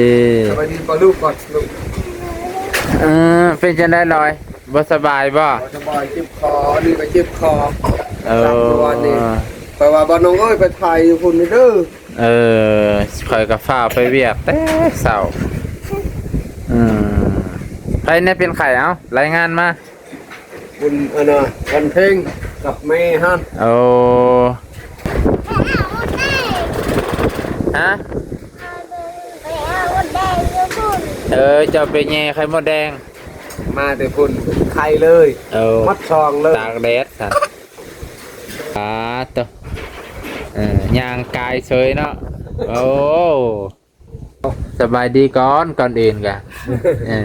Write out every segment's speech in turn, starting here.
ເອີ ສະບາຍດີປ້າລູກກ່ອນລູກ. ເອີ ເປັນຈັ່ງໃດລອຍ? ບໍ່ສະບາຍບໍ່? ບໍ່ສະບາຍ ເຈັບຄໍ ອັນນີ້ກໍເຈັບຄໍ. ເອີ ເມື່ອວານນີ້ ຂ້ອຍວ່າ ບ່າວນ້ອງເອີຍ ໄປຖ່າຍຢູ່ພຸ້ນເດີ. ເອີ ຂ້ອຍກໍຟ້າວໄປວຽກແຕ່ເຊົ້າ. ອືມ ໃຜແດ່ເປັນໄຂ້? ເອົ້າ ລາຍງານມາ. ບຸນ ອັນນ່າ ວັນເພັງກັບແມ່ຫັ້ນ. ໂອ້ ຮະ? ໄປເອົາມົດແດງຢູ່ພຸ້ນ. ເອີ ເຈົ້າໄປແຍ່ໄຂ່ມົດແດງ ມາແຕ່ພຸ້ນ ໄຂ່ເລີຍ. ເອີ ໝົດຊ່ອງເລີຍ ຕາກແດດຊັ້ນ. ປາດໂທ້ ເອີ ຍ່າງກາຍເສີຍເນາະ. ໂອ້ ສະບາຍດີກ່ອນ ກ່ອນອື່ນກະ ເອີ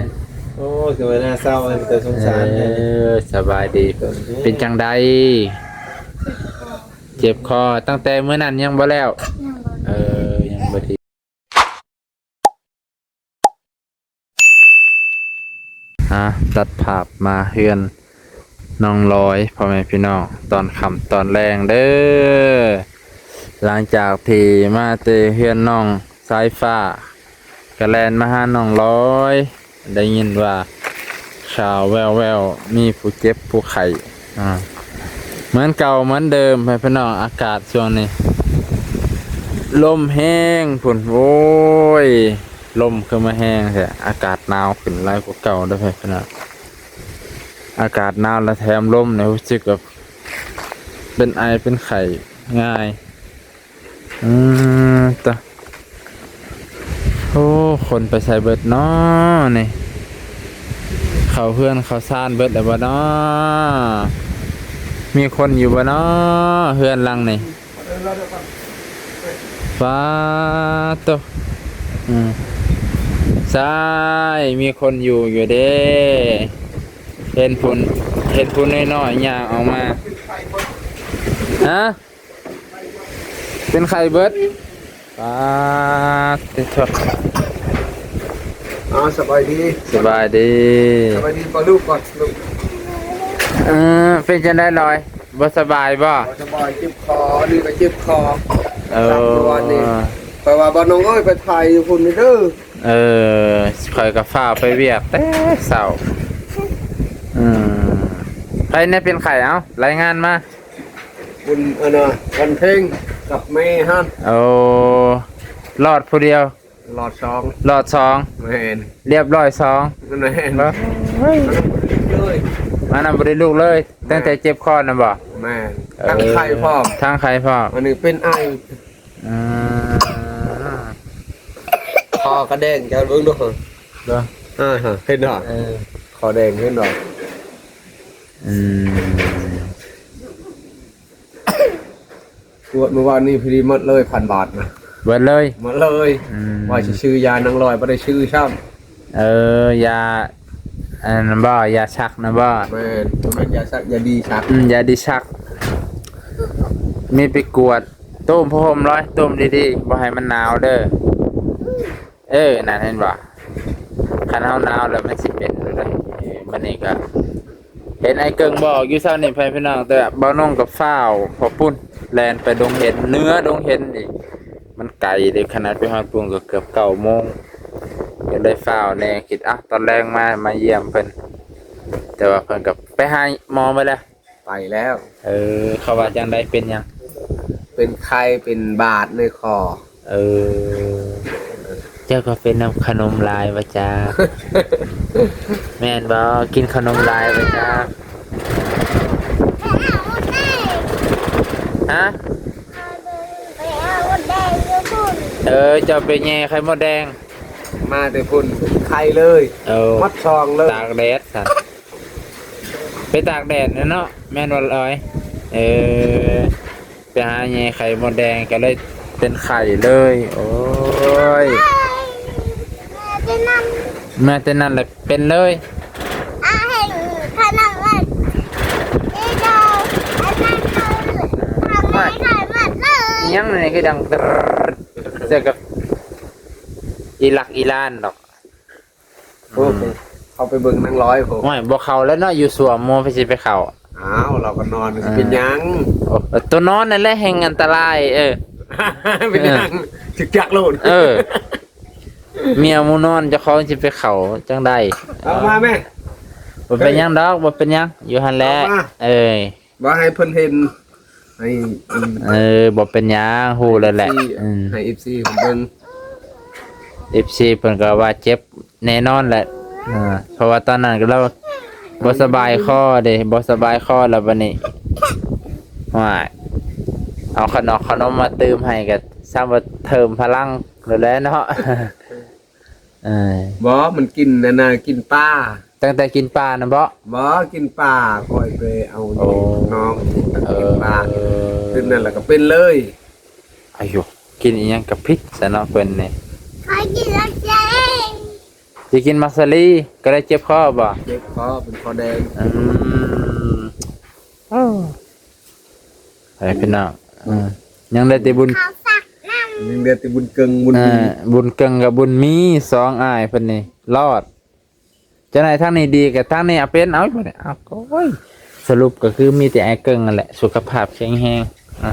ໂອ້ຍ ຄືວ່າໜ້າເສົ້າ ເປັນຕາສົງສານແທ້. ເອີ ສະບາຍດີ. ເປັນຈັ່ງໃດ? ເຈັບຄໍຕັ້ງແຕ່ມື້ນັ້ນຍັງບໍ່ແລ້ວ? ຍັງບໍ່. ເອີ ຍັງບໍ່ດີ. ອ່າ ຕັດພາບມາເຮືອນນ້ອງລອຍ ພໍ່ແມ່ພີ່ນ້ອງ ຕອນຄ່ຳຕອນແລງເດີ. ຫຼັງຈາກທີ່ມາແຕ່ເຮືອນນ້ອງສາຍຟ້າ ກະແລ່ນມາຫານ້ອງລອຍ ໄດ້ຍິນວ່າຂ່າວແວ່ວໆ ມີຜູ້ເຈັບຜູ້ໄຂ້. ອ່າ ເໝືອນເກົ່າເໝືອນເດີມ ພີ່ນ້ອງ. ອາກາດຊ່ວງນີ້ລົມແຮງພຸ້ນ. ໂອ້ຍ ລົມຄືມາແຮງແທ້. ອາກາດໜາວຂຶ້ນຫຼາຍກວ່າເກົ່າເດີ ພີ່ນ້ອງ. ອາກາດໜາວ ແລະ ແຖມລົມນີ້ ຮູ້ສຶກວ່າເປັນໄອເປັນໄຂ້ງ່າຍ. ອືມ ຕະ ໂອ້ ຄົນໄປໃສເບິດເນາະນີ້? ເຂົ້າເຮືອນເຂົ້າຊານເບິດແລ້ວບໍ່ເນາະ? ມີຄົນຢູ່ບໍ່ເນາະ ເຮືອນຫຼັງນີ້? ປາດໂທ້ ອືມ ໃຊ່ ມີຄົນຢູ່ຢູ່ເດ້. ເຫັນຜູ້ ເຫັນຜູ້ນ້ອຍໆ ຍ່າງອອກມາ. ຮະ? ເປັນໄຂ້ເບິດ. ປາດ ຕິດໂທດ. ອ້າວ ສະບາຍດີ ສະບາຍດີ ສະບາຍດີປ້າລູກກ່ອນລູກ. ເອີ ເປັນຈັ່ງໃດລອຍ? ບໍ່ສະບາຍບໍ່? ບໍ່ສະບາຍ ເຈັບຄໍ ອັນນີ້ກໍເຈັບຄໍ. ເອີ ເມື່ອວານນີ້ ຂ້ອຍວ່າ ບ່າວນ້ອງເອີຍ ໄປຖ່າຍຢູ່ພຸ້ນເດີ. ເອີ ຂ້ອຍກໍຟ້າວໄປວຽກແຕ່ເຊົ້າ. ອືມ ໃຜແດ່ເປັນໄຂ້? ເອົ້າ ລາຍງານມາ. ບຸນ ອັນນ່າ ວັນເພັງກັບແມ່ຫັ້ນ. ໂອ້ ລອດຜູ້ດຽວ? ລອດສອງ ລອດສອງ. ແມ່ນ ລຽບຮ້ອຍສອງ. ແມ່ນ ເອີຍ ມານຳບໍ່ໄດ້ລຸກເລີຍ ມານຳບໍ່ໄດ້ລຸກເລີຍ. ແມ່ນ ຕັ້ງແຕ່ເຈັບຄໍນັ້ນບໍ່? ແມ່ນ ເອີ ທັງໄຂ້ພ້ອມ ທັງໄຂ້ພ້ອມ. ອັນນີ້ເປັນໄອ. ອືມ ຄໍກະແດງ ເຈົ້າເບິ່ງດູ. ເອີ ເຫັນບໍ່? ເອີ ຄໍແດງ ເຫັນບໍ່? ອືມ ກວດມື້ວານນີ້ພໍດີໝົດເລີຍ ພັນບາດນະ. ເບິດເລີຍ? ໝົດເລີຍ. ອືມ ວ່າຊິຊື້ຢານາງລອຍ ບໍ່ໄດ້ຊື້ຊ້ຳ. ເອີ ຢາ ອັນນັ້ນບໍ່? ຢາຊັກນະບໍ່? ແມ່ນ ບໍ່ແມ່ນຢາຊັກ ຢາດີຊັກ. ອືມ ຢາດີຊັກ. ມີໄປກວດ ໂຕ້ມຜ້າຫົ່ມລອຍ ໂຕ້ມດີໆ ບໍ່ໃຫ້ມັນໜາວເດີ. ເອີ ນັ້ນເຫັນບໍ່? ຄັນເຮົາໜາວແລ້ວມັນຊິເປັນເລີຍ. ເອີ ມື້ນີ້ກໍເຫັນອ້າຍເກິ່ງບອກຢູ່ເຊົ້ານີ້ ພີ່ນ້ອງ, ແຕ່ບ່າວນົງກໍຟ້າວພໍປຸ້ນ ແລ່ນໄປດົງເຫັນ ເໜືອດົງເຫັນອີກ. ມັນໄກເດ້, ຂະໜາດໄປຮອດພຸ້ນກໍເກືອບເກົ້າໂມງ, ກໍເລີຍຟ້າວແດ່. ຄິດ ອາ ຕອນແລງມາ ມາຢ້ຽມເພິ່ນ, ແຕ່ວ່າເພິ່ນກໍໄປຫາໝໍເບິດແລ້ວ. ໄປແລ້ວ. ເອີ ເຂົາວ່າຈັ່ງໃດ? ເປັນຫຍັງ? ເປັນໄຂ້ ເປັນບາດໃນຄໍ. ເອີ ເຈົ້າກໍເປັນນຳຂະໜົມຫຼາຍວ່າຈ້າ? ແມ່ນບໍ່? ກິນຂະໜົມຫຼາຍວ່າຈ້າ? ຮະ? ໄປເອົາມົດແດງຢູ່ພຸ້ນ. ເອີ ເຈົ້າໄປແຍ່ໄຂ່ມົດແດງ ມາແຕ່ພຸ້ນ ໄຂ່ເລີຍ. ເອີ ໝົດຊ່ອງເລີຍ ຕາກແດດຊັ້ນ. ໄປຕາກແດດແຫຼະເນາະ ແມ່ນບໍ່ລອຍ? ເອີ ໄປຫາແຍ່ໄຂ່ມົດແດງ ກໍເລີຍເປັນໄຂ້ເລີຍ. ໂອ້ຍ ມາແຕ່ນັ້ນ ມາແຕ່ນັ້ນແຫຼະເປັນເລີຍ. ອາ ເຫັນຂະໜົມອັນນີ້ດອກ ອັນນັ້ນເຂົາທຳໃຫ້ໄຂ່ໝົດເລີຍ. ອີຫຍັງນີ້ຄືດັງ ແຕ່ກໍອີຫຼັກອີຫຼານດອກ. ໂອ້ ອືມ ເຂົ້າໄປເບິ່ງນາງລອຍພຸ້ນ. ໂອ້ຍ ບໍ່ເຂົ້າແລ້ວເນາະ ຢູ່ສວມໝູ່ ໃຜຊິໄປເຂົ້າ? ອ້າວ ລາວກໍນອນ ເອີ ຊິເປັນຫຍັງ? ໂອ້ ຕົວນອນນັ້ນແຫຼະແຮ່ງອັນຕະລາຍ. ເອີ ເປັນຫຍັງ? ເອີ ຖືກຈັກໂລດ. ເອີ ເອີ ເມຍໝູນອນ ເຈົ້າຂອງຊິໄປເຂົ້າຈັ່ງໃດ? ເອົາມາແມ່. ບໍ່ເປັນຫຍັງດອກ ບໍ່ເປັນຫຍັງ ຢູ່ຫັ້ນແຫຼະ. ເອົາມາ. ເອີຍ ບໍ່ໃຫ້ເພິ່ນເຫັນ ໃຫ້ ເອີ ບໍ່ເປັນຫຍັງ ຮູ້ແລ້ວແຫຼະ. ເອັຟຊີ ອືມ ໃຫ້ເອັຟຊີເພິ່ນເບິ່ງ ເອັຟຊີເພິ່ນກໍວ່າເຈັບແນ່ນອນແຫຼະ. ອ່າ ເພາະວ່າຕອນນັ້ນກໍລາວບໍ່ສະບາຍຄໍເດ້ ບໍ່ສະບາຍຄໍ ແລ້ວບັດນີ້ ໂອ້ຍ ເອົາຂະໜົມ ຂະໜົມມາຕື່ມໃຫ້ ກໍຊ້ຳວ່າເພີ່ມພະລັງໂລດແຫຼະເນາະ. ເອີ ບໍ່ ມັນກິນອັນນ່າ ກິນປາ. ຕັ້ງແຕ່ກິນປານຳບໍ? ບໍ່ ກິນປາ ຂ້ອຍໄປເອົາ ໂອ້ ນ້ອງກິນປາ. ເອີ ຄືນນັ້ນລະກໍເປັນເລີຍ. ອາຍຸ ກິນອີ່ຫຍັງກໍພິດຊະເນາະເພິ່ນນີ້. ຂ້ອຍກິນມັກສາລີ. ຊິກິນມັກສາລີ ກໍເລີຍເຈັບຄໍບໍ? ເຈັບຄໍ ເປັນຄໍແດງ. ອືມ ໂອ້ ໄປພີ່ນ້ອງ. ເອີ ຍັງໄດ້ແຕ່ບຸນ ເຂົ້າສັກນຳ ຍັງໄດ້ແຕ່ບຸນເກິ່ງບຸນມີ. ເອີ ບຸນເກິ່ງກັບບຸນມີ ສອງອ້າຍເພິ່ນນີ້ລອດ. ເຈົ້ານາຍທາງນີ້ດີກໍທາງນີ້ເອົາເປັນ ເອົາຢູ່ນີ້ ເອົາ ໂອ້ຍ ສະຫຼຸບກໍຄືມີແຕ່ອ້າຍເກິ່ງນັ້ນແຫຼະ ສຸຂະພາບແຂງແຮງ ອ່າ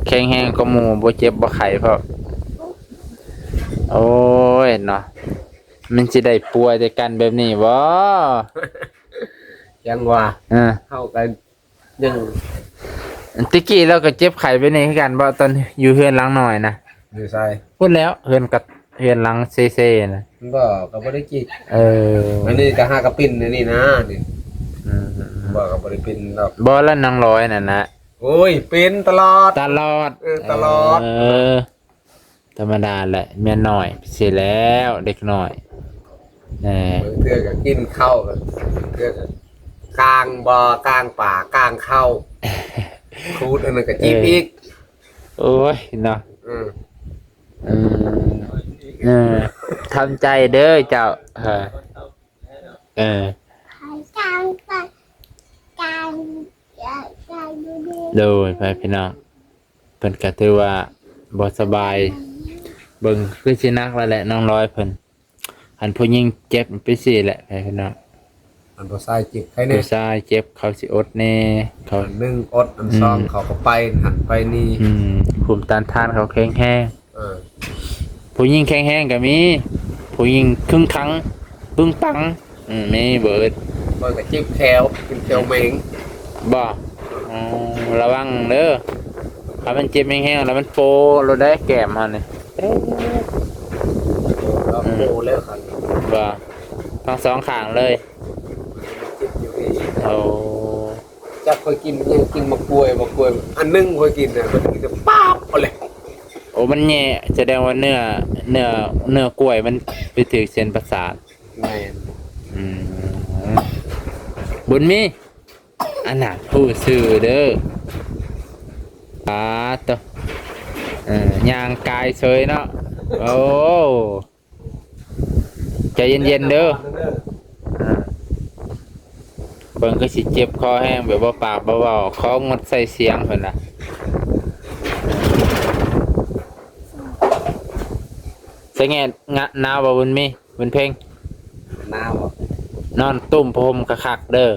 ແຂງແຮງກວ່າໝູ່ ບໍ່ເຈັບບໍ່ໄຂ້ພ້ອມ. ໂອ້ຍເນາະ ມັນຊິໄດ້ປ່ວຍແຕ່ກັນແບບນີ້ບໍ? ຈັ່ງວ່າ ເອີ ເຮົາກໍ ຍັງ ແຕ່ກີ້ລາວກໍເຈັບໄຂ້ແບບນີ້ຄືກັນບໍ ຕອນຢູ່ເຮືອນຫຼັງນ້ອຍນະ? ຢູ່ໃສ? ພຸ້ນແຫຼ້ວ ເຮືອນກັບເຮືອນຫຼັງເຊໆນະ. ບໍ່ ກໍບໍ່ໄດ້ເຈັບ. ເອີ ອັນນີ້ກໍຫາກະເປັນອັນນີ້ນະນີ້. ອືມ ບໍ່ ກໍບໍ່ໄດ້ເປັນດອກ. ບໍ່ລະ ນາງລອຍນັ້ນນະ. ໂອ້ຍ ເປັນຕະຫຼອດ ຕະຫຼອດ. ເອີ ຕະຫຼອດ. ເອີ ທຳມະດາແຫຼະ ເມຍນ້ອຍຊິແລ້ວ ເດັກນ້ອຍ. ເອີ ບາງເທື່ອກໍກິນເຂົ້າ ບາງເທື່ອກໍກາງບໍ່ ກາງປາ ກາງເຂົ້າ ຂູດອັນນັ້ນກໍຈິບອີກ. ເອີ ໂອ້ຍເນາະ. ອືມ ເອີ ເອີ ທຳໃຈເດີເຈົ້າ. ເອີ ເອີ ກາງປາ ກາງ ໂດຍ ໄປພີ່ນ້ອງ. ເພິ່ນກໍຖືວ່າບໍ່ສະບາຍ ເບິ່ງຄືຊິໜັກແລ້ວແຫຼະ ນ້ອງລອຍເພິ່ນ. ອັນຜູ້ຍິງເຈັບເປັນຊີ້ແຫຼະ ພີ່ນ້ອງ. ອັນຜູ້ຊາຍເຈັບໃຄແນ່ ຜູ້ຊາຍເຈັບເຂົາຊິອົດແນ່ ເຂົາ ອັນໜຶ່ງອົດ ອັນ ອືມ ສອງເຂົາກໍໄປຫັ້ນໄປນີ້. ອືມ ພູມຕ້ານທານເຂົາແຂງແຮງ. ເອີ ຜູ້ຍິງແຂງແຮງກໍມີ ຜູ້ຍິງຄຶງຂັງປຶງປັງ. ອືມ ມີເບີດ. ຂ້ອຍກໍເຈັບແຂ້ວ ເປັນແຂ້ວແມງ. ບໍ່? ອໍ ລະວັງເດີ ຄັນມັນເຈັບແຮງໆ ແລ້ວມັນໂປໂລດໄດ໋ແກ້ມເຮົານີ້. ເອີ ໂປແລ້ວຄັນ. ບໍ່? ທັງສອງຂ້າງເລີຍ. ເຈັບຢູ່ພີ້. ໂອ້ ຈັກຂ້ອຍກິນຫຍັງ ກິນໝາກກ້ວຍ ໝາກກ້ວຍອັນໜຶ່ງຂ້ອຍກິນນະ ມັນຈະປາບເອົາແຫຼະ. ໂອ້ ມັນແຍ່ ສະແດງວ່າເນື້ອ ເນື້ອ ເນື້ອກ້ວຍມັນໄປຖືກເສັ້ນປະສາດ. ແມ່ນ. ອືມ ບຸນມີ ອັນນ່າ ຮູ້ຊື່ເດີ. ປາດໂຕ ເອີ ຍ່າງກາຍເສີຍເນາະ. ໂອ້ ໃຈເຢັນໆເດີ. ເອີ ເບິ່ງຄືຊິເຈັບຄໍແຮງ ແບບບໍ່ປາກບໍ່ເວົ້າ ຂໍງົດໃຊ້ສຽງເພິ່ນນະ. ສະແງດ ງະ ໜາວບໍ່ບຸນມີ? ບຸນເພັງ ໜາວບໍ່? ນອນຕຸ້ມຜ້າຫົ່ມຄັກໆເດີ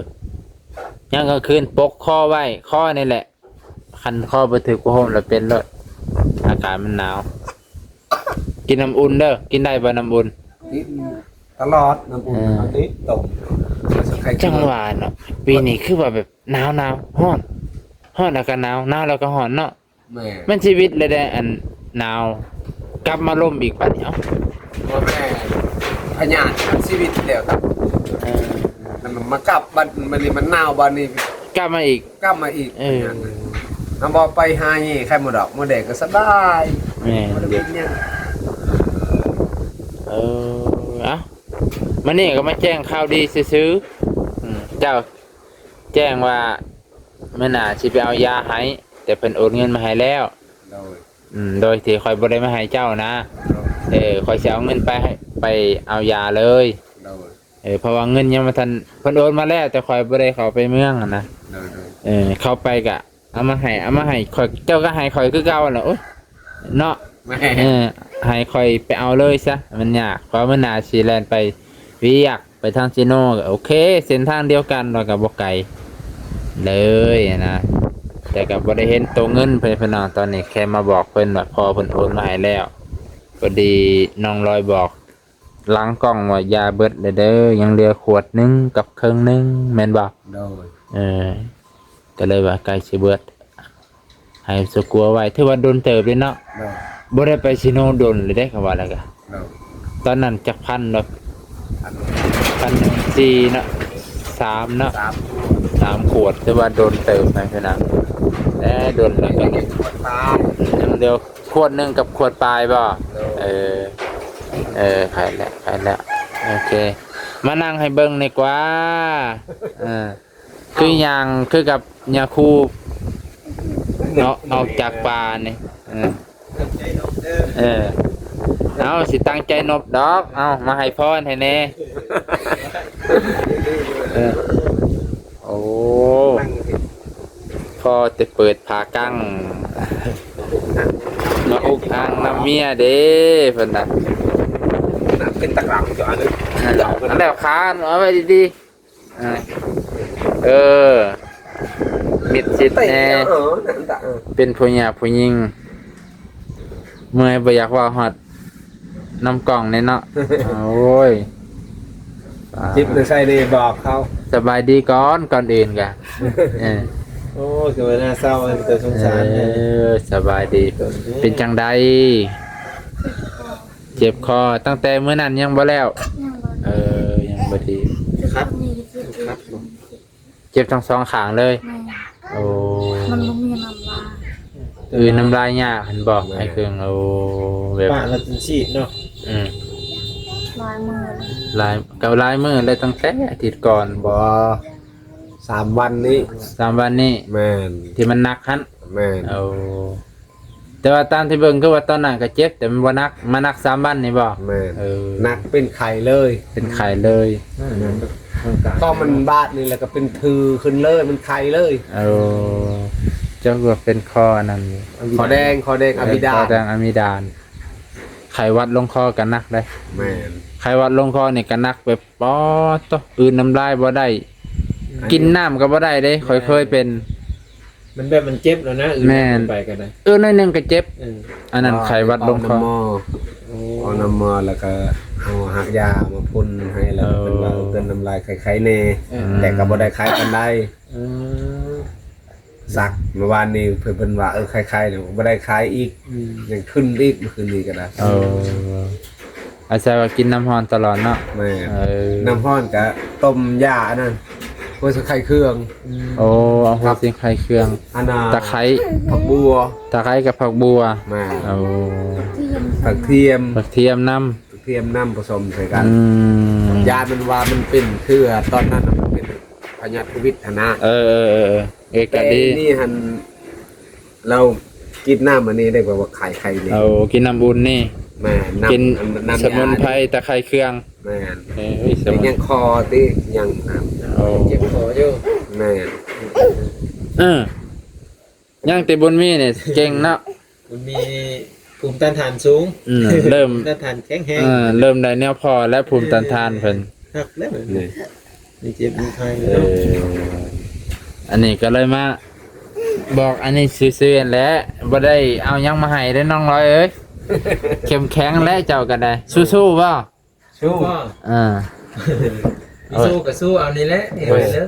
ຍາມກາງຄືນປົກຄໍໄວ້ ຄໍນີ້ແຫຼະ ຄັນຄໍບໍ່ຖືກຜ້າຫົ່ມລະເປັນໂລດ ອາກາດມັນໜາວ. ກິນນ້ຳອຸ່ນເດີ ກິນໄດ້ບໍ່ນ້ຳອຸ່ນ? ກິນຕະຫຼອດນ້ຳອຸ່ນ. ເອີ ເອົາຕິ ຕົ້ມ ຈັ່ງວ່າເນາະ ປີນີ້ຄືວ່າແບບໜາວໆ ຮ້ອນ ຮ້ອນແລ້ວກໍໜາວ ໜາວແລ້ວກໍຮ້ອນເນາະ. ແມ່ນ ມັນຊີວິດເລີຍເດ້ ອັນໜາວ ກັບມາລົມອີກບາດນີ້. ເອົ້າ ບໍ່ແມ່ນ ພະຍາດກັບຊີວິດແລ້ວ. ເອີ ມັນມາກັບບັດ ບັດນີ້ມັນໜາວ ບັດນີ້ກັບມາອີກ ກັບມາອີກ. ເອີ ພະຍາດນະ ເຮົາບໍ່ໄປຫາແຍ່ໄຂ່ມົດດອກ ມື້ແດງກໍສະບາຍ. ແມ່ນ ບໍ່ໄດ້ເປັນຫຍັງ. ເອີ ເອົ້າ ມື້ນີ້ກໍມາແຈ້ງຂ່າວດີຊື່ໆ. ອືມ ເຈົ້າ ແຈ້ງວ່າມື້ໜ້າຊິໄປເອົາຢາໃຫ້ ແຕ່ເພິ່ນໂອນເງິນມາໃຫ້ແລ້ວ. ໂດຍ ອືມ ໂດຍທີ່ຂ້ອຍບໍ່ໄດ້ມາໃຫ້ເຈົ້ານະ. ໂດຍ ເອີ ຂ້ອຍຊິເອົາເງິນໄປໃຫ້ ໄປເອົາຢາເລີຍ. ໂດຍ ເອີ ເພາະວ່າເງິນຍັງບໍ່ທັນ ເພິ່ນໂອນມາແລ້ວ ແຕ່ຂ້ອຍບໍ່ໄດ້ເຂົ້າໄປເມືອງຫັ້ນນະ. ໂດຍ ໂດຍ ເອີ ເຂົ້າໄປກະເອົາມາໃຫ້ ເອົາມາໃຫ້ຂ້ອຍ ເຈົ້າກໍໃຫ້ຂ້ອຍຄືເກົ່າຫັ້ນແຫຼະ. ໂອ້ຍ ເນາະ. ແມ່ນ ເອີ ໃຫ້ຂ້ອຍໄປເອົາເລີຍຊະ ມັນຍາກ ເພາະມື້ໜ້າຊິແລ່ນໄປວຽກ ໄປທາງເຊໂນ ກໍໂອເຄ ເສັ້ນທາງດຽວກັນ ແລ້ວກໍບໍ່ໄກເລີຍນະ. ແຕ່ກໍບໍ່ໄດ້ເຫັນໂຕເງິນເພິ່ນ ພີ່ນ້ອງ ຕອນນີ້ແຄ່ມາບອກເພິ່ນວ່າພໍ່ເພິ່ນໂອນມາໃຫ້ແລ້ວ. ພໍດີນ້ອງລອຍບອກຫຼັງກ້ອງວ່າຢາເບິດແລ້ວເດີ ຍັງເຫຼືອຂວດໜຶ່ງກັບເຄິ່ງໜຶ່ງ ແມ່ນບໍ່? ໂດຍ ເອີ ກໍເລີຍວ່າໃກ້ຊິເບິດ ໃຫ້ສະກົວໄວ້ ຖືວ່າດົນເຕີບເດ້ເນາະ. ໂດຍ ບໍ່ໄດ້ໄປຊີໂນດົນເລີຍເດ້ ຄຳວ່າແລ້ວກະ. ໂດຍ ຕອນນັ້ນຈັກພັນດອກ? ພັນ ພັນໜຶ່ງ ສີ່ເນາະ ສາມເນາະ ສາມຂວດ ສາມຂວດ ຖືວ່າດົນເຕີບນະພີ່ນ້ອງ. ແຕ່ດົນແລ້ວກໍ ຂວດປາຍ ຍັງເຫຼືອຂວດໜຶ່ງກັບຂວດປາຍບໍ່? ໂດຍ ເອີ ເອີ ໄປແລ້ວ ໄປແລ້ວ ໂອເຄ ມານັ່ງໃຫ້ເບິ່ງດີກວ່າ ເອີ ຄືຫຍັງ ຄືກັບຍາຄູເນາະ ອອກຈາກປ່ານີ້ ເອີ ເອີ ເອົາ ຊິຕັ້ງໃຈນົບດອກ ເອົາ ມາໃຫ້ພອນໃຫ້ແດ່ ເອີ ໂອ້ ພໍແຕ່ເປີດຜ້າກັ້ງ ມາອຸກອັ່ງນຳເມຍເດ້ ເພິ່ນນະ ເປັນຕະກາງຢູ່ອັນນີ້ ອັນແລ້ວຄານເອົາໄວ້ດີໆ. ເອີ ເອີ ມິດຊິດແດ່ ເປັນຜູ້ຍາກຜູ້ຍິງ ເມື່ອຍບໍ່ຢາກເວົ້າຮອດນຳກ້ອງແດ່ເນາະ. ໂອ້ຍ ຈິບໃສ່ເດ້ ບອກເຂົາ ສະບາຍດີກ່ອນ ກ່ອນອື່ນກະ ເອີ ໂອ້ຍ ຄືວ່າໜ້າເສົ້າ ເປັນຕາສົງສານແທ້. ເອີ ສະບາຍດີ ເປັນຈັ່ງໃດ? ເຈັບຄໍ ຕັ້ງແຕ່ມື້ນັ້ນຍັງບໍ່ແລ້ວ? ຍັງບໍ່. ເອີ ຍັງບໍ່ດີ ຄັບ ຄັບບໍ່? ເຈັບທັງສອງຂ້າງເລີຍ? ແມ່ນ. ໂອ້ ມັນບໍ່ມີນ້ຳລາຍ. ອື ນ້ຳລາຍຍາກຫັ້ນບໍ່? ແມ່ນ. ອ້າຍເຄື່ອງ ໂອ້ ແບບ ປະລະຈິນຊີດເນາະ. ອື ຫຼາຍມື້ແລ້ວ ຫຼາຍ ກໍຫຼາຍມື້ແລ້ວ ຕັ້ງແຕ່ອາທິດກ່ອນບໍ່? ສາມວັນນີ້ ສາມວັນນີ້. ແມ່ນ. ທີ່ມັນໜັກຫັ້ນ? ແມ່ນ. ໂອ້ ແຕ່ວ່າຕາມທີ່ເບິ່ງຄືວ່າຕອນນັ້ນກໍເຈັບ ແຕ່ມັນບໍ່ໜັກ ມາໜັກສາມວັນນີ້ບໍ່? ແມ່ນ. ເອີ ໜັກເປັນໄຂ້ເລີຍ ເປັນໄຂ້ເລີຍ. ອືມ ພໍມັນບາດນີ້ແລ້ວກໍເປັນຖືຂຶ້ນເລີຍ ມັນໄຂ້ເລີຍ. ເອີ ຈັກວ່າເປັນຄໍອັນນັ້ນ ຄໍແດງ ຄໍແດງອາມິດານ ເອີ ຄໍແດງອາມິດານ. ໄຂ້ຫວັດລົງຄໍກໍໜັກເດ້. ແມ່ນ. ໄຂ້ຫວັດລົງຄໍນີ້ກໍໜັກແບບ ປາດໂທ້ ອື່ນນ້ຳລາຍບໍ່ໄດ້ ອືມ ກິນນ້ຳກໍບໍ່ໄດ້ເດ້. ແມ່ນ. ຂ້ອຍເຄີຍເປັນ ມັນແບບມັນເຈັບແລ້ວນະ ອື່ນ ແມ່ນ ໄປກໍໄດ້ ເອີ ໜ້ອຍໜຶ່ງກໍເຈັບ. ເອີ ອັນນັ້ນ ອໍ ໄຂ້ຫວັດລົງຄໍ ເອົານ້ຳໝໍ ໂອ້ ເອົານ້ຳໝໍ ແລ້ວກໍເອົາຮາກຢາມາພົ່ນໃຫ້ ແລ້ວ ເອີ ເພິ່ນວ່າ ເອີ ເກີນນ້ຳລາຍໄຄໆແດ່ ເອີ ແຕ່ກໍບໍ່ໄດ້ໄຄປານໃດ. ເອີ ສັກ ເມື່ອວານນີ້ເພິ່ນ ເພິ່ນວ່າ ເອີ ໄຄໆ ແລ້ວບໍ່ໄດ້ໄຄອີກ. ອືມ ຍັງຂຶ້ນອີກ ມື້ຄືນນີ້ກໍໄດ້. ເອີ ອາໄສວ່າກິນນ້ຳຮ້ອນຕະຫຼອດເນາະ. ແມ່ນ. ເອີ ນ້ຳຮ້ອນກະຕົ້ມຢາອັນນັ້ນ ຫົວຊິງໄຄເຄື່ອງ. ອືມ ໂອ້ ເອົາຫົວຊິງໄຄເຄື່ອງ ອັນນ່າ ຕະໄຄ ຜັກບົ່ວ ຕະໄຄກັບຜັກບົ່ວ. ແມ່ນ. ໂອ້ ຜັກທຽມ ຜັກທຽມນຳ ຜັກທຽມນຳ ປະສົມໃສ່ກັນ. ອືມ ຢາມັນວ່າມັນເປັນເທື່ອ ຕອນນັ້ນມັນເປັນພະຍາດໂຄວິດຫັ້ນນະ. ເອີ ເອີ ເອີ ເອີ ກໍດີ. ແຕ່ນີ້ຫັ້ນ ລາວກິນນ້ຳອັນນີ້ໄດ້ ແບບວ່າໄຄໆນີ້. ເອົາ ກິນນ້ຳອຸ່ນນີ້. ແມ່ນ. ກິນ ນ້ຳ ນ້ຳ ສະໝຸນໄພ ຕະໄຄເຄື່ອງ. ແມ່ນ. ເອີຍ ສະໝຸນ ຍັງຄໍຕິ ຍັງ ໂອ້ ເຈັບຄໍຢູ່. ແມ່ນ. ເອີ ຍັງແຕ່ບຸນມີນີ້ເກັ່ງເນາະ. ມັນມີພູມຕ້ານທານສູງ. ອືມ ເລີ່ມ ພູມຕ້ານທານແຂງແຮງ. ເອີ ເລີ່ມໄດ້ແນວພໍ້ແລ້ວ ພູມຕ້ານທານເພິ່ນ. ເອີ ຄັກແລ້ວນີ້ ມີເຈັບມີໄຂ້. ເອີ ເນາະ ອັນນີ້ກໍເລີຍມາບອກອັນນີ້ຊື່ໆແຫຼະ ບໍ່ໄດ້ເອົາຫຍັງມາໃຫ້ເດ້ນ້ອງລອຍເອີຍ. ເຂັ້ມແຂງແຫຼະເຈົ້າກໍໄດ້. ສູ້ໆບໍ່? ສູ້. ເອີ ມີສູ້ກໍສູ້ເອົານີ້ແຫຼະ ເອີ ເອີ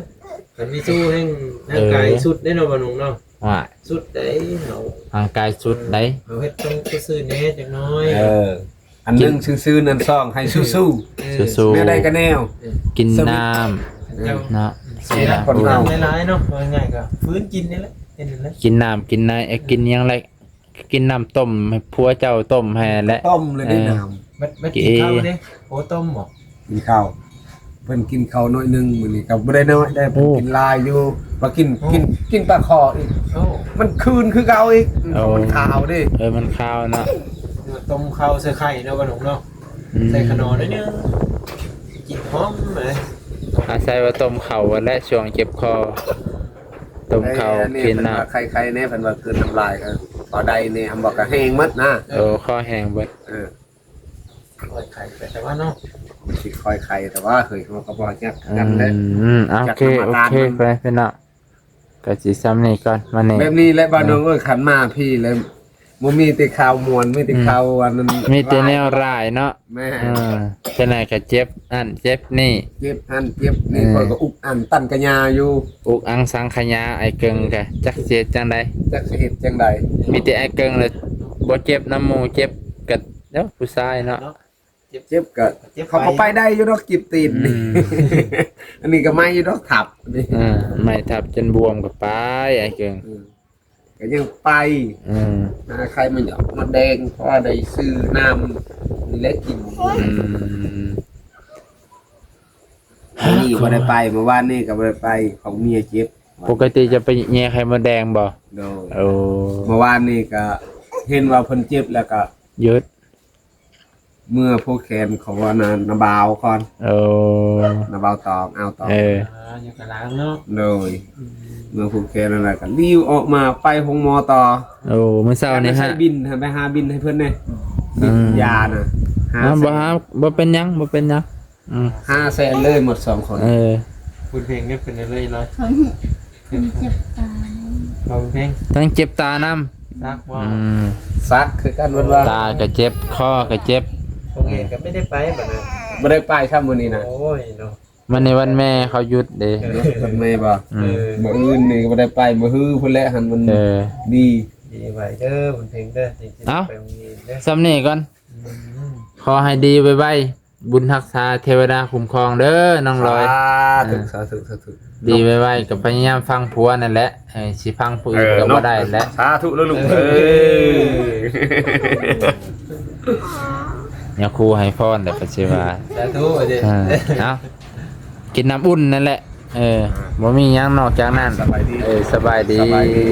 ຄັນມີສູ້ແຮ່ງຮ່າງກາຍ ເອີ ສຸດເດ້ເນາະ ບ່າວໜຸ່ງເນາະ. ວ່າ ສຸດໃດເຮົາ ຮ່າງກາຍສຸດໃດ ເຮົາເຮັດຕ້ອງຊື່ໆແດ່ຈັກໜ້ອຍ. ເອີ ອັນໜຶ່ງຊື່ໆ ອັນສອງໃຫ້ສູ້ໆ. ເອີ ສູ້ໆ ແນວໃດກໍແນວ. ເອີ ກິນນ້ຳ ເຈົ້າ ເນາະ ກິນນ້ຳ ກິນນ້ຳຫຼາຍໆເນາະ. ເວົ້າງ່າຍໆກໍຟື້ນກິນນີ້ແຫຼະ ເຮັດນັ້ນແຫຼະ. ກິນນ້ຳ ກິນໃນ ເອີ ກິນຫຍັງແຫຼະ ກິນນ້ຳຕົ້ມ ໃຫ້ຜົວເຈົ້າຕົ້ມໃຫ້ແຫຼະ. ຕົ້ມເລີຍເດ້ ເອີ ນ້ຳ. ບັດ ບັດກິນເຂົ້າເດ້. ໂອ້ ຕົ້ມບໍ່? ກິນເຂົ້າ ເພິ່ນກິນເຂົ້າໜ້ອຍໜຶ່ງ ມື້ນີ້ກໍບໍ່ໄດ້ໜ້ອຍໄດ້. ໂອ້ ກິນຫຼາຍຢູ່ ວ່າກິນ ໂອ້ ກິນ ກິນປາຄໍອີກ. ໂອ້ ມັນຄືນຄືເກົ່າອີກ. ໂອ້ ມັນຂາວເດ້. ເອີ ມັນຂາວເນາະ. ຕົ້ມເຂົ້າໃສ່ໄຂ່ເນາະ ບ່າວໜຸ່ງເນາະ. ອືມ ໃສ່ຂະໜໍໜ້ອຍໜຶ່ງ ກິນຫອມເລີຍ. ອາໄສວ່າຕົ້ມເຂົ້າຫັ້ນແຫຼະ ຊ່ວງເຈັບຄໍ ຕົ້ມເຂົ້າ ເອີ ກິນນ້ຳ. ໄຄໆແດ່ ເພິ່ນວ່າກືນນ້ຳລາຍ ເອີ ພໍໄດ້ນີ້ ຫຳບໍ່ກໍແຫ້ງໝົດນະ. ໂອ້ ຄໍແຫ້ງເບິດ. ເອີ ຄ່ອຍໄຄໄປແຕ່ວ່າເນາະ ມັນຊິຄ່ອຍໄຄແຕ່ວ່າ ເຮີ້ຍ ເຮົາກໍບໍ່ຈັກກັນແຫຼະ. ອືມ ໂອເຄ ໂອເຄ ໄປພີ່ນ້ອງ ກໍຊິຊ່ຳນີ້ກ່ອນ ມານີ້ ແບບນີ້ແຫຼະ ບ່າວໜຸ່ງເອີຍ. ຄັນມາພີ້ແລ້ວ ບໍ່ມີແຕ່ຂ່າວມ່ວນ ມີແຕ່ ອືມ ຂ່າວອັນນັ້ນ ມີແຕ່ແນວ ຮ້າຍ ຮ້າຍເນາະ. ແມ່ນ ເອີ ເຮັດໃດກໍເຈັບນັ້ນເຈັບນີ້ ເຈັບຫັ້ນເຈັບນີ້. ເອີ ຂ້ອຍກໍອຸກອັ່ນຕັນກະຍາຢູ່ ອຸກອັ່ນສັງຂະຍາ. ອ້າຍເກິ່ງກໍຈັກຊິເຮັດຈັ່ງໃດ ຈັກຊິເຮັດຈັ່ງໃດ. ມີແຕ່ອ້າຍເກິ່ງລະບໍ່ເຈັບນຳໝູ່ ເຈັບກັບ ເອີ ຜູ້ຊາຍເນາະ. ເນາະ ເຈັບ ເຈັບກໍ ເຈັບ ເຂົາກໍໄປໄດ້ຢູ່ດອກ ເຈັບຕີນ. ອືມ ອັນນີ້ກໍໄໝ້ຢູ່ດອກ ທັບນີ້. ເອີ ໄໝ້ທັບຈົນບວມກໍໄປ ອ້າຍເກິ່ງ. ເອີ ກໍຍັງໄປ ອືມ ຫາໄຂ່ມາຢອກມາແດງ ພໍໄດ້ຊື້ນ້ຳນີ້ແຫຼະກິນ. ອືມ ມື້ນີ້ບໍ່ໄດ້ໄປ ເມື່ອວານນີ້ກໍບໍ່ໄດ້ໄປ ຂອງເມຍເຈັບ. ປົກກະຕິຈະໄປແຍ່ໄຂ່ມົດແດງບໍ່? ໂດຍ ໂອ້ ເມື່ອວານນີ້ກໍເຫັນວ່າເພິ່ນເຈັບແລ້ວກໍຢຸດ ເມືອຜູກແຂນເຂົາວ່ານະ ນາບ່າວກ່ອນ. ໂອ້ ນາບ່າວຕອງ ອ່າວຕອງ. ເອີ ອ່າ ຢູ່ກະລາງເນາະ. ໂດຍ ອືມ ເມືອຜູກແຂນແລ້ວກໍລີ້ວອອກມາໄປໂຮງໝໍຕໍ່. ໂອ້ ມື້ເຊົ້ານີ້ ໃຫ້ ຫາ ບິນ ໃຫ້ໄປຫາບິນໃຫ້ເພິ່ນແດ່ ບິນ ອືມ ຢານະ. ອ່າ ບໍ່ຫາ ບໍ່ເປັນຫຍັງ ບໍ່ເປັນຫຍັງ. ອືມ ຫ້າແສນເລີຍໝົດສອງຄົນ. ເອີ ບຸນເພັງນີ້ເປັນໄດ້ເລີຍເນາະ. ເຈັບຕາ ເຂົາເພັງ ທັງເຈັບຕານຳ. ສັກບໍ່? ອືມ ສັກຄືກັນເພິ່ນວ່າ ຕາກໍເຈັບ ຄໍກໍເຈັບ. ໂຮງຮຽນກໍບໍ່ໄດ້ໄປບັດນັ້ນ ບໍ່ໄດ້ໄປຊ້ຳມື້ນີ້ນະ. ໂອ້ຍເນາະ ມັນໃນວັນແມ່ເຂົາຢຸດເດ້. ເອີ ວັນແມ່ບໍ່? ອືມ ເອີ ມື້ອື່ນນີ້ກໍບໍ່ໄດ້ໄປ ມື້ຮືພຸ້ນແຫຼະ ຫັ້ນມັນ ເອີ ດີ ດີໄວ້ເດີ ບຸນເພັງເດີ. ເອົ້າ ໄປໂຮງຮຽນເດີ ສ່ຳນີ້ກ່ອນ. ອືມ ຂໍໃຫ້ດີໄວໆ ບຸນຮັກສາເທວະດາຄຸ້ມຄອງເດີນ້ອງລອຍ. ສາທຸ ເອີ ສາທຸ ສາທຸ. ດີໄວໆ ກໍພະຍາຍາມຟັງຜົວນັ້ນແຫຼະ ເອີ ຊິຟັງຜູ້ອື່ນກໍບໍ່ໄດ້ແຫຼະ. ສາທຸເດີລູກເອີຍ. ຍາຄູໃຫ້ພອນແຫຼະ ປະຊິວ່າ. ສາທຸເດີ. ເອີ ເອົາ ກິນນ້ຳອຸ່ນນັ້ນແຫຼະ. ເອີ ບໍ່ມີຫຍັງນອກຈາກນັ້ນ. ສະບາຍດີ ເອີ ສະບາຍດີ ສະບາຍດີ.